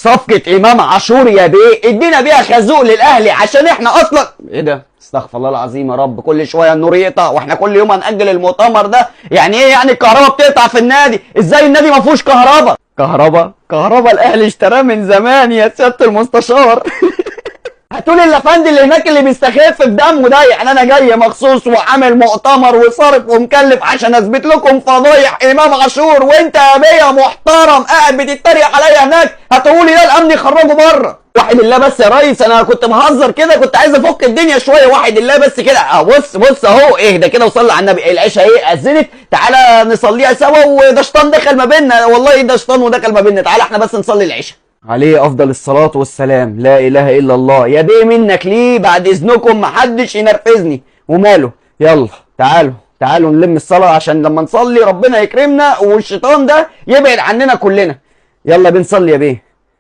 صفقة امام عاشور يا بيه ادينا بيها خازوق للاهلي، عشان احنا اصلا ايه ده؟ استغفر الله العظيم يا رب، كل شوية النور يقطع واحنا كل يوم هنأجل المؤتمر ده. يعني ايه يعني الكهرباء بتقطع في النادي؟ ازاي النادي ما فيهوش كهرباء؟ كهرباء الاهلي اشتراه من زمان يا سيادة المستشار. هتقولي الافندي اللي هناك اللي بيستخف في دمه ده، يعني انا جاي مخصوص وعامل مؤتمر وصارف ومكلف عشان اثبت لكم فضايح امام عاشور، وانت يا بيه محترم قاعد بتتريق عليا هناك، هتقولي ده الامن يخرجه بره. واحد الله بس يا ريس، انا كنت بهزر كده، كنت عايز افك الدنيا شوية. واحد الله بس كده، بص بص اهو، اهدى كده وصلي على النبي. العشاء ايه اذنت، تعالى نصليها سوا، وده شيطان دخل ما بيننا، والله ده شيطان ودخل ما بيننا، تعالى احنا بس نصلي العشاء. عليه افضل الصلاة والسلام. لا اله الا الله. يا بيه منك ليه، بعد اذنكم محدش ينرفزني. وماله، يلا تعالوا تعالوا نلم الصلاة عشان لما نصلي ربنا يكرمنا والشيطان ده يبعد عننا كلنا. يلا بنصلي يا بيه.